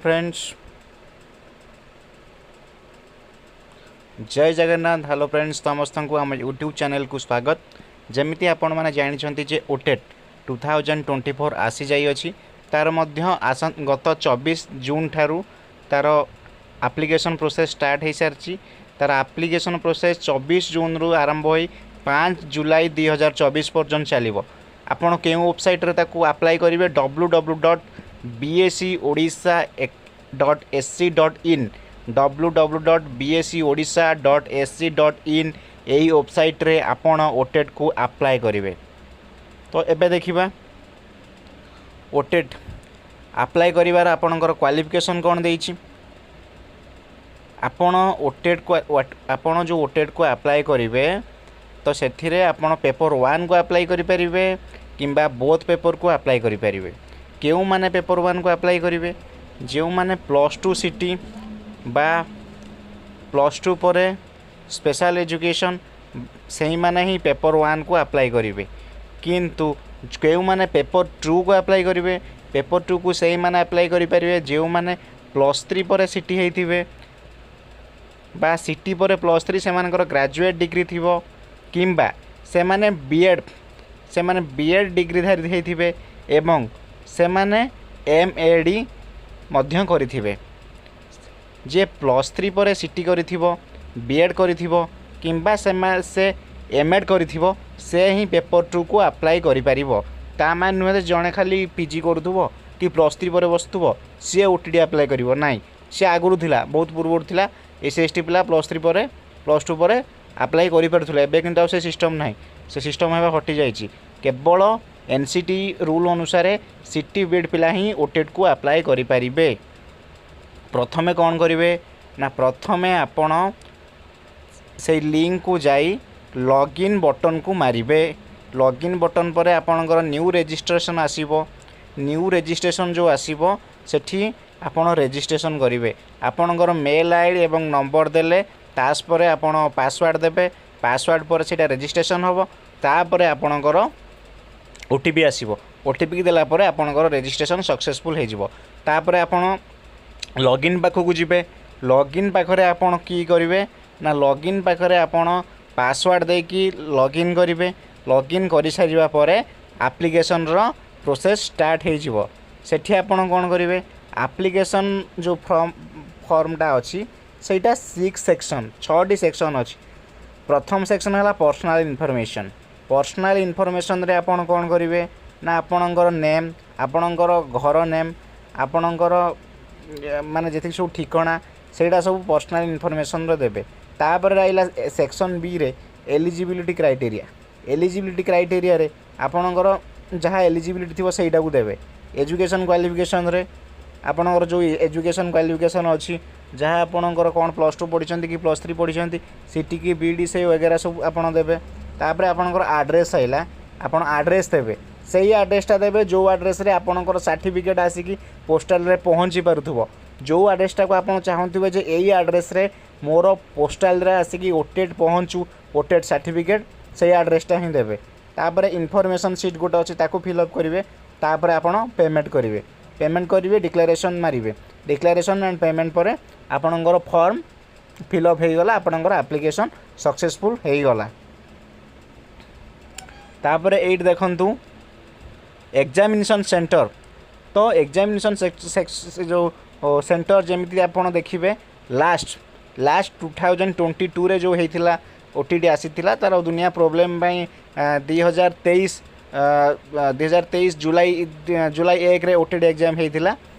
Friends, ଜୟ Jagannath. Hello friends, ସମସ୍ତଙ୍କୁ ଆମ YouTube ଚ୍ୟାନେଲକୁ ସ୍ୱାଗତ। ଯେମିତି ଆପଣମାନେ ଜାଣିଛନ୍ତି ଯେ ଓଟେଟ୍ 2024 ଆସିଯାଇଅଛି, ତା'ର ମଧ୍ୟ ଗତ 24 ଜୁନ୍ ଠାରୁ ତା'ର ଆପ୍ଲିକେସନ୍ ପ୍ରୋସେସ୍ ଷ୍ଟାର୍ଟ ହୋଇସାରିଛି। ତା'ର ଆପ୍ଲିକେସନ୍ ପ୍ରୋସେସ୍ 24 ଜୁନ୍ରୁ ଆରମ୍ଭ ହୋଇ 5 ଜୁଲାଇ 2024 ପର୍ଯ୍ୟନ୍ତ ଚାଲିବ। ଆପଣ କେଉଁ ୱେବସାଇଟ୍ରେ ତାକୁ ଆପ୍ଲାଏ କରିବେ? ww.bseodisha.ac.in, ww.bseodisha.ac.in, ଏହି ୱେବସାଇଟ୍ରେ ଆପଣ ଓଟେଟ୍କୁ ଆପ୍ଲାଏ କରିବେ। ତ ଏବେ ଦେଖିବା ଓଟେଟ୍ ଆପ୍ଲାଏ କରିବାର ଆପଣଙ୍କର କ୍ୱାଲିଫିକେସନ୍ କ'ଣ ଦେଇଛି। ଆପଣ ଓଟେଟ୍କୁ, ଆପଣ ଯେଉଁ ଓଟେଟ୍କୁ ଆପ୍ଲାଏ କରିବେ, ତ ସେଥିରେ ଆପଣ ପେପର୍ ୱାନ୍କୁ ଆପ୍ଲାଏ କରିପାରିବେ କିମ୍ବା ବୋଥ୍ ପେପର୍କୁ ଆପ୍ଲାଏ କରିପାରିବେ। କେଉଁମାନେ ପେପର୍ ୱାନ୍କୁ ଆପ୍ଲାଏ କରିବେ? ଯେଉଁମାନେ +2 ସିଟି ବା +2 ପରେ ସ୍ପେଶାଲ୍ ଏଜୁକେସନ୍, ସେଇମାନେ ହିଁ ପେପର୍ ୱାନ୍କୁ ଆପ୍ଲାଏ କରିବେ। କିନ୍ତୁ କେଉଁମାନେ ପେପର୍ ଟୁକୁ ଆପ୍ଲାଏ କରିବେ? ପେପର୍ ଟୁକୁ ସେଇମାନେ ଆପ୍ଲାଏ କରିପାରିବେ ଯେଉଁମାନେ +3 ପରେ ସିଟି ହେଇଥିବେ ବା ସିଟି ପରେ +3, ସେମାନଙ୍କର ଗ୍ରାଜୁଏଟ୍ ଡିଗ୍ରୀ ଥିବ, କିମ୍ବା ସେମାନେ ବି ଏଡ଼୍ ଡିଗ୍ରୀଧାରୀ ହେଇଥିବେ ଏବଂ ସେମାନେ ଏମ୍.ଏଡ଼୍ ମଧ୍ୟ କରିଥିବେ। ଯିଏ +3 ପରେ ସିଟି କରିଥିବ, ବି ଏଡ଼୍ କରିଥିବ କିମ୍ବା ସେ ଏମ୍.ଏଡ଼୍ କରିଥିବ, ସେ ହିଁ ପେପର୍ ଟୁକୁ ଆପ୍ଲାଏ କରିପାରିବ। ତା ମାନେ ନୁହେଁ ଯେ ଜଣେ ଖାଲି ପିଜି କରୁଥିବ କି +3 ପରେ ବସୁଥିବ, ସିଏ ଓ ଟି ଟି ଆପ୍ଲାଏ କରିବ ନାହିଁ। ସିଏ ଆଗରୁ ଥିଲା, ବହୁତ ପୂର୍ବରୁ ଥିଲା। ଏସ୍ ସି, ଏସ୍ ଟି ପିଲା +3 ପରେ, +2 ପରେ ଆପ୍ଲାଏ କରିପାରୁଥିଲେ। ଏବେ କିନ୍ତୁ ଆଉ ସେ ସିଷ୍ଟମ୍ ନାହିଁ, ସେ ସିଷ୍ଟମ୍ ଏବେ ହଟିଯାଇଛି। କେବଳ ଏନ୍.ସି.ଟି ରୁଲ୍ ଅନୁସାରେ ସିଟି, ବି ଏଡ଼୍ ପିଲା ହିଁ ଓଟେଟ୍କୁ ଆପ୍ଲାଏ କରିପାରିବେ। ପ୍ରଥମେ କ'ଣ କରିବେ ନା, ପ୍ରଥମେ ଆପଣ ସେଇ ଲିଙ୍କକୁ ଯାଇ ଲଗ୍ଇନ୍ ବଟନ୍କୁ ମାରିବେ। ଲଗ୍ଇନ୍ ବଟନ୍ ପରେ ଆପଣଙ୍କର ନ୍ୟୁ ରେଜିଷ୍ଟ୍ରେସନ୍ ଆସିବ। ନ୍ୟୁ ରେଜିଷ୍ଟ୍ରେସନ୍ ଯେଉଁ ଆସିବ, ସେଠି ଆପଣ ରେଜିଷ୍ଟ୍ରେସନ୍ କରିବେ। ଆପଣଙ୍କର ମେଲ୍ ଆଇଡ଼ି ଏବଂ ନମ୍ବର ଦେଲେ, ତାପରେ ଆପଣ ପାସୱାର୍ଡ଼ ଦେବେ। ପାସୱାର୍ଡ଼ ପରେ ସେଇଟା ରେଜିଷ୍ଟ୍ରେସନ୍ ହେବ। ତାପରେ ଆପଣଙ୍କର ଓ.ଟି.ପି ଆସିବ। ଓ.ଟି.ପି ଦେଲା ପରେ ଆପଣଙ୍କର ରେଜିଷ୍ଟ୍ରେସନ୍ ସକ୍ସେସଫୁଲ୍ ହେଇଯିବ। ତାପରେ ଆପଣ ଲଗ୍ଇନ୍ ପାଖକୁ ଯିବେ। ଲଗ୍ଇନ୍ ପାଖରେ ଆପଣ କି କରିବେ ନା, ଲଗ୍ଇନ୍ ପାଖରେ ଆପଣ ପାସୱାର୍ଡ଼ ଦେଇକି ଲଗ୍ଇନ୍ କରିବେ। ଲଗ୍ଇନ୍ କରିସାରିବା ପରେ ଆପ୍ଲିକେସନ୍ର ପ୍ରୋସେସ୍ ଷ୍ଟାର୍ଟ ହେଇଯିବ। ସେଠି ଆପଣ କ'ଣ କରିବେ? ଆପ୍ଲିକେସନ୍ ଯେଉଁ ଫର୍ମଟା ଅଛି, ସେଇଟା ସିକ୍ସ ସେକ୍ସନ୍, ଛଅଟି ସେକ୍ସନ୍ ଅଛି। ପ୍ରଥମ ସେକ୍ସନ୍ ହେଲା ପର୍ସନାଲ୍ ଇନଫର୍ମେସନ୍। ପର୍ସନାଲ୍ ଇନଫର୍ମେସନ୍ରେ ଆପଣ କ'ଣ କରିବେ ନା, ଆପଣଙ୍କର ନେମ୍, ଆପଣଙ୍କର ଘର ନେମ୍, ଆପଣଙ୍କର ମାନେ ଯେତିକି ସବୁ ଠିକଣା, ସେଇଟା ସବୁ ପର୍ସନାଲ୍ ଇନଫର୍ମେସନ୍ର ଦେବେ। ତାପରେ ରହିଲା ସେକ୍ସନ୍ ବିରେ ଏଲିଜିବିଲିଟି କ୍ରାଇଟେରିଆ। ଏଲିଜିବିଲିଟି କ୍ରାଇଟେରିଆରେ ଆପଣଙ୍କର ଯାହା ଏଲିଜିବିଲିଟି ଥିବ, ସେଇଟାକୁ ଦେବେ। ଏଜୁକେସନ୍ କ୍ୱାଲିଫିକେସନ୍ରେ ଆପଣଙ୍କର ଯେଉଁ ଏଜୁକେସନ୍ କ୍ୱାଲିଫିକେସନ୍ ଅଛି, ଯାହା ଆପଣଙ୍କର କ'ଣ +2 ପଢ଼ିଛନ୍ତି କି +3 ପଢ଼ିଛନ୍ତି, ସିଟି କି ବି.ଇ.ଡ଼ି, ସେଇ ୱଗେରା ସବୁ ଆପଣ ଦେବେ। ତାପରେ ଆପଣଙ୍କର ଆଡ୍ରେସ୍ ଆଇଲା। ଆପଣ ଆଡ୍ରେସ୍ ଦେବେ। ସେଇ ଆଡ୍ରେସ୍ଟା ଦେବେ ଯେଉଁ ଆଡ୍ରେସ୍ରେ ଆପଣଙ୍କର ସାର୍ଟିଫିକେଟ୍ ଆସିକି ପୋଷ୍ଟାଲରେ ପହଞ୍ଚି ପାରୁଥିବ। ଯେଉଁ ଆଡ୍ରେସ୍ଟାକୁ ଆପଣ ଚାହୁଁଥିବେ ଯେ ଏଇ ଆଡ୍ରେସ୍ରେ ମୋର ପୋଷ୍ଟାଲରେ ଆସିକି ଓଟେଟ୍ ପହଞ୍ଚୁ, ଓଟେଟ୍ ସାର୍ଟିଫିକେଟ୍, ସେଇ ଆଡ୍ରେସ୍ଟା ହିଁ ଦେବେ। ତାପରେ ଇନଫର୍ମେସନ୍ ସିଟ୍ ଗୋଟେ ଅଛି, ତାକୁ ଫିଲ୍ଅପ୍ କରିବେ। ତାପରେ ଆପଣ ପେମେଣ୍ଟ କରିବେ। ପେମେଣ୍ଟ କରିବେ, ଡିକ୍ଲାରେସନ୍ ମାରିବେ। ଡିକ୍ଲାରେସନ୍ ଆଣ୍ଡ ପେମେଣ୍ଟ ପରେ ଆପଣଙ୍କର ଫର୍ମ ଫିଲ୍ଅପ୍ ହେଇଗଲା, ଆପଣଙ୍କର ଆପ୍ଲିକେସନ୍ ସକ୍ସେସଫୁଲ୍ ହେଇଗଲା। ତାପରେ ଏଇଠି ଦେଖନ୍ତୁ ଏକ୍ଜାମିନେସନ୍ ସେଣ୍ଟର। ତ ଏକ୍ଜାମିନେସନ୍ ଯେଉଁ ସେଣ୍ଟର, ଯେମିତି ଆପଣ ଦେଖିବେ, ଲାଷ୍ଟ 2022ରେ ଯେଉଁ ହେଇଥିଲା, ଓ.ଟି.ଟି ଆସିଥିଲା, ତା'ର ଦୁନିଆ ପ୍ରୋବ୍ଲେମ୍ ପାଇଁ 2023 ଜୁଲାଇ 1ରେ ଓ.ଟି.ଟି ଏକ୍ଜାମ୍ ହେଇଥିଲା।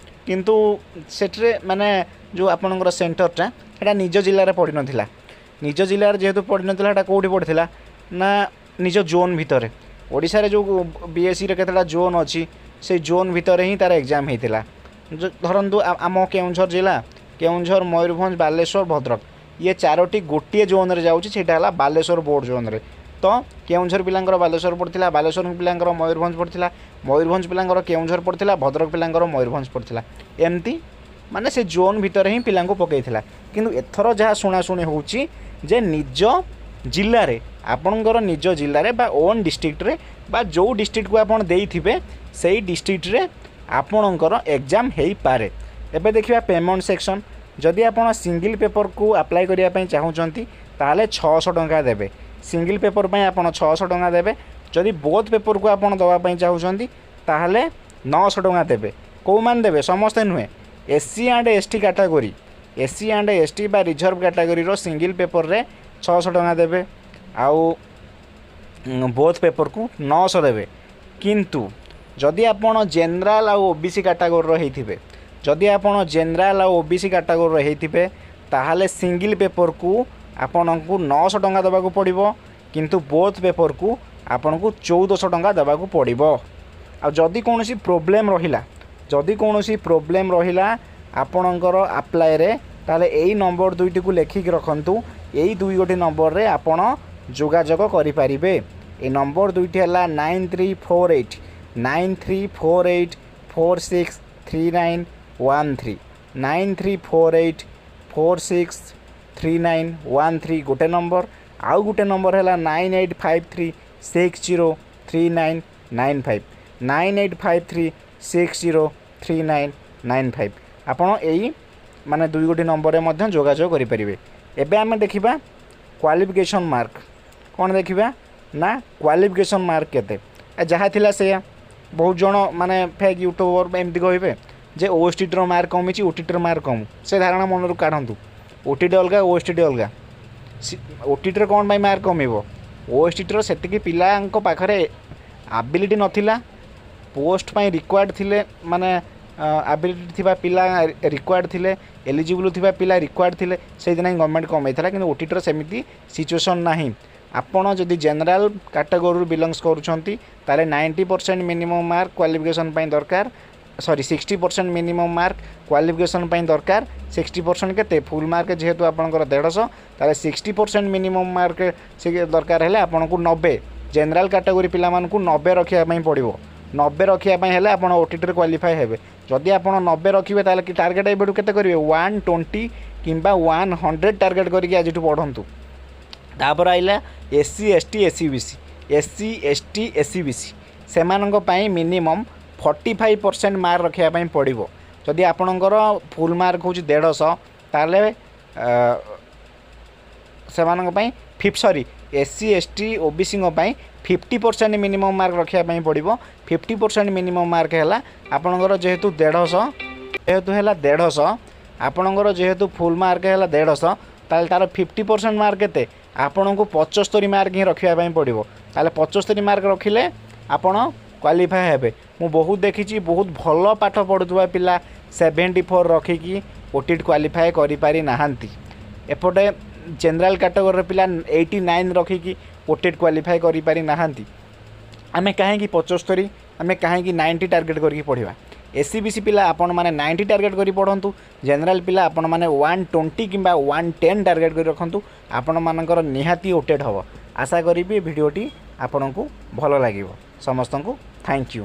କିନ୍ତୁ ସେଠିରେ ମାନେ ଯେଉଁ ଆପଣଙ୍କର ସେଣ୍ଟରଟା, ସେଇଟା ନିଜ ଜିଲ୍ଲାରେ ପଡ଼ିନଥିଲା। ନିଜ ଜିଲ୍ଲାରେ ଯେହେତୁ ପଡ଼ିନଥିଲା, ସେଇଟା କେଉଁଠି ପଡ଼ିଥିଲା ନା, ନିଜ ଜୋନ୍ ଭିତରେ। ଓଡ଼ିଶାରେ ଯେଉଁ ବି.ଏସ୍.ଇର କେତେଟା ଜୋନ୍ ଅଛି, ସେଇ ଜୋନ୍ ଭିତରେ ହିଁ ତା'ର ଏକ୍ଜାମ୍ ହେଇଥିଲା। ଧରନ୍ତୁ ଆମ କେଉଁଝର ଜିଲ୍ଲା, କେଉଁଝର, ମୟୂରଭଞ୍ଜ, ବାଲେଶ୍ୱର, ଭଦ୍ରକ, ଇଏ ଚାରୋଟି ଗୋଟିଏ ଜୋନ୍ରେ ଯାଉଛି, ସେଇଟା ହେଲା ବାଲେଶ୍ୱର ବୋର୍ଡ଼ ଜୋନ୍ରେ। ତ କେଉଁଝର ପିଲାଙ୍କର ବାଲେଶ୍ୱର ପଡ଼ିଥିଲା, ବାଲେଶ୍ୱର ପିଲାଙ୍କର ମୟୂରଭଞ୍ଜ ପଡ଼ିଥିଲା, ମୟୂରଭଞ୍ଜ ପିଲାଙ୍କର କେଉଁଝର ପଡ଼ିଥିଲା, ଭଦ୍ରକ ପିଲାଙ୍କର ମୟୂରଭଞ୍ଜ ପଡ଼ିଥିଲା। ଏମିତି ମାନେ ସେ ଜୋନ୍ ଭିତରେ ହିଁ ପିଲାଙ୍କୁ ପକାଇଥିଲା। କିନ୍ତୁ ଏଥର ଯାହା ଶୁଣାଶୁଣି ହେଉଛି ଯେ ନିଜ ଜିଲ୍ଲାରେ, ଆପଣଙ୍କର ନିଜ ଜିଲ୍ଲାରେ ବା ଓନ୍ ଡିଷ୍ଟ୍ରିକ୍ଟରେ ବା ଯେଉଁ ଡିଷ୍ଟ୍ରିକ୍ଟକୁ ଆପଣ ଦେଇଥିବେ, ସେଇ ଡିଷ୍ଟ୍ରିକ୍ଟରେ ଆପଣଙ୍କର ଏକ୍ଜାମ୍ ହେଇପାରେ। ଏବେ ଦେଖିବା ପେମେଣ୍ଟ ସେକ୍ସନ୍। ଯଦି ଆପଣ ସିଙ୍ଗିଲ୍ ପେପରକୁ ଆପ୍ଲାଏ କରିବା ପାଇଁ ଚାହୁଁଛନ୍ତି, ତାହେଲେ 600 ଟଙ୍କା ଦେବେ। ସିଙ୍ଗିଲ୍ ପେପର ପାଇଁ ଆପଣ 600 ଟଙ୍କା ଦେବେ। ଯଦି ବୋଥ୍ ପେପରକୁ ଆପଣ ଦେବା ପାଇଁ ଚାହୁଁଛନ୍ତି, ତାହେଲେ 900 ଟଙ୍କା ଦେବେ। କେଉଁମାନେ ଦେବେ? ସମସ୍ତେ ନୁହେଁ। SC and ST category, SC and ST ବା ରିଜର୍ଭ କାଟାଗୋରୀର ସିଙ୍ଗିଲ୍ ପେପରରେ 600 ଟଙ୍କା ଦେବେ ଆଉ ବୋଥ୍ ପେପରକୁ 900 ଦେବେ। କିନ୍ତୁ ଯଦି ଆପଣ ଜେନେରାଲ୍ ଆଉ ଓ ବି ସି କାଟାଗୋରୀର ହେଇଥିବେ, ଯଦି ଆପଣ ଜେନେରାଲ୍ ଆଉ ଓ ବି ସି କାଟାଗୋରୀର ହେଇଥିବେ, ତାହେଲେ ସିଙ୍ଗିଲ୍ ପେପରକୁ ଆପଣଙ୍କୁ 900 ଟଙ୍କା ଦେବାକୁ ପଡ଼ିବ, କିନ୍ତୁ ବୋଥ୍ ପେପରକୁ ଆପଣଙ୍କୁ 1400 ଟଙ୍କା ଦେବାକୁ ପଡ଼ିବ। ଆଉ ଯଦି କୌଣସି ପ୍ରୋବ୍ଲେମ୍ ରହିଲା, ଯଦି କୌଣସି ପ୍ରୋବ୍ଲେମ୍ ରହିଲା ଆପଣଙ୍କର ଆପ୍ଲାଏରେ, ତାହେଲେ ଏଇ ନମ୍ବର ଦୁଇଟିକୁ ଲେଖିକି ରଖନ୍ତୁ। ଏଇ ଦୁଇ ଗୋଟି ନମ୍ବରରେ ଆପଣ ଯୋଗାଯୋଗ କରିପାରିବେ। ଏଇ ନମ୍ବର ଦୁଇଟି ହେଲା 9348, 9348463913, 9348463913 ଗୋଟେ ନମ୍ବର। ଆଉ ଗୋଟେ ନମ୍ବର ହେଲା 9853603995, 9853603995। ଆପଣ ଏଇ ମାନେ ଦୁଇ ଗୋଟି ନମ୍ବରରେ ମଧ୍ୟ ଯୋଗାଯୋଗ କରିପାରିବେ। ଏବେ ଆମେ ଦେଖିବା କ୍ୱାଲିଫିକେସନ୍ ମାର୍କ। କ'ଣ ଦେଖିବା ନା କ୍ୱାଲିଫିକେସନ୍ ମାର୍କ କେତେ? ଯାହା ଥିଲା ସେଇଆ। ବହୁତ ଜଣ ମାନେ ଫେକ୍ ୟୁଟ୍ୟୁବର୍ ଏମିତି କହିବେ ଯେ ଓଏସଟିଟିର ମାର୍କ କମିଛି, ଓଟିଟିର ମାର୍କ କମୁ। ସେ ଧାରଣା ମନରୁ କାଢ଼ନ୍ତୁ। ଓଟିଟି ଅଲଗା, ଓଏସଟିଟି ଅଲଗା। ଓଟିଟିର କ'ଣ ପାଇଁ ମାର୍କ କମିବ? ଓଏସଟିଟିର ସେତିକି ପିଲାଙ୍କ ପାଖରେ ଆବିଲିଟି ନଥିଲା। ପୋଷ୍ଟ ପାଇଁ ରିକ୍ୱାର୍ଡ଼ ଥିଲେ, ମାନେ ଆବିଲିଟି ଥିବା ପିଲା ରିକ୍ୱାର୍ଡ଼ ଥିଲେ, ଏଲିଜିବୁଲ୍ ଥିବା ପିଲା ରିକ୍ୱାର୍ଡ଼ ଥିଲେ, ସେଇଥିପାଇଁ ଗଭର୍ଣ୍ଣମେଣ୍ଟ କମେଇଥିଲା। କିନ୍ତୁ ଓଟିଟିର ସେମିତି ସିଚୁଏସନ୍ ନାହିଁ। ଆପଣ ଯଦି ଜେନେରାଲ କାଟାଗୋରୀରୁ ବିଲଙ୍ଗସ୍ କରୁଛନ୍ତି, ତାହେଲେ 90% ମିନିମମ୍ ମାର୍କ କ୍ୱାଲିଫିକେସନ୍ ପାଇଁ ଦରକାର, ସରି, 60% ମିନିମମ୍ ମାର୍କ କ୍ୱାଲିଫିକେସନ୍ ପାଇଁ ଦରକାର। 60% କେତେ? ଫୁଲ୍ ମାର୍କ ଯେହେତୁ ଆପଣଙ୍କର 150, ତାହେଲେ 60% ମିନିମମ୍ ମାର୍କ ସେ ଦରକାର ହେଲେ ଆପଣଙ୍କୁ 90, ଜେନେରାଲ କାଟାଗୋରୀ ପିଲାମାନଙ୍କୁ 90 ରଖିବା ପାଇଁ ପଡ଼ିବ। 90 ରଖିବା ପାଇଁ ହେଲେ ଆପଣ ଓଟିଟିରେ କ୍ୱାଲିଫାଏ ହେବେ। ଯଦି ଆପଣ 90 ରଖିବେ, ତାହେଲେ କି ଟାର୍ଗେଟ୍ ଏବେଠୁ କେତେ କରିବେ? 120 କିମ୍ବା 100 ଟାର୍ଗେଟ୍ କରିକି ଆଜିଠୁ ପଢ଼ନ୍ତୁ। ତାପରେ ଆଇଲା SC, ST, SEBC. SC, ST, SEBC ସେମାନଙ୍କ ପାଇଁ ମିନିମମ୍ 45% ମାର୍କ ରଖିବା ପାଇଁ ପଡ଼ିବ। ଯଦି ଆପଣଙ୍କର ଫୁଲ୍ ମାର୍କ ହେଉଛି 150, ତାହେଲେ ସେମାନଙ୍କ ପାଇଁ ସରି, ଏସ୍ ସି, ଏସ୍ ଟି, ଓ ବି ସିଙ୍କ ପାଇଁ 50% ମିନିମମ୍ ମାର୍କ ରଖିବା ପାଇଁ ପଡ଼ିବ। 50% ମିନିମମ୍ ମାର୍କ ହେଲା ଆପଣଙ୍କର ଯେହେତୁ 150, ଯେହେତୁ ହେଲା 150, ଆପଣଙ୍କର ଯେହେତୁ ଫୁଲ୍ ମାର୍କ ହେଲା 150, ତାହେଲେ ତା'ର 50% ମାର୍କ କେତେ? ଆପଣଙ୍କୁ 75 ମାର୍କ ହିଁ ରଖିବା ପାଇଁ ପଡ଼ିବ। ତାହେଲେ 75 ମାର୍କ ରଖିଲେ ଆପଣ କ୍ୱାଲିଫାଏ ହେବେ। ମୁଁ ବହୁତ ଦେଖିଛି, ବହୁତ ଭଲ ପାଠ ପଢ଼ୁଥିବା ପିଲା 74 ରଖିକି ଓଟିଟି କ୍ୱାଲିଫାଏ କରିପାରି ନାହାନ୍ତି। ଏପଟେ ଜେନେରାଲ କାଟେଗୋରୀର ପିଲା 89 ରଖିକି ଓଟିଟି କ୍ୱାଲିଫାଏ କରିପାରି ନାହାନ୍ତି। ଆମେ କାହିଁକି 75, ଆମେ କାହିଁକି 90 ଟାର୍ଗେଟ୍ କରିକି ପଢ଼ିବା? ଏସ୍ ଇ ବି ସି ପିଲା ଆପଣମାନେ 90 ଟାର୍ଗେଟ୍ କରି ପଢ଼ନ୍ତୁ। ଜେନେରାଲ ପିଲା ଆପଣମାନେ 120 କିମ୍ବା 110 ଟାର୍ଗେଟ୍ କରି ରଖନ୍ତୁ। ଆପଣମାନଙ୍କର ନିହାତି ଓଟେଟ୍ ହେବ। ଆଶା କରିବି ଭିଡ଼ିଓଟି ଆପଣଙ୍କୁ ଭଲ ଲାଗିବ। ସମସ୍ତଙ୍କୁ thank you.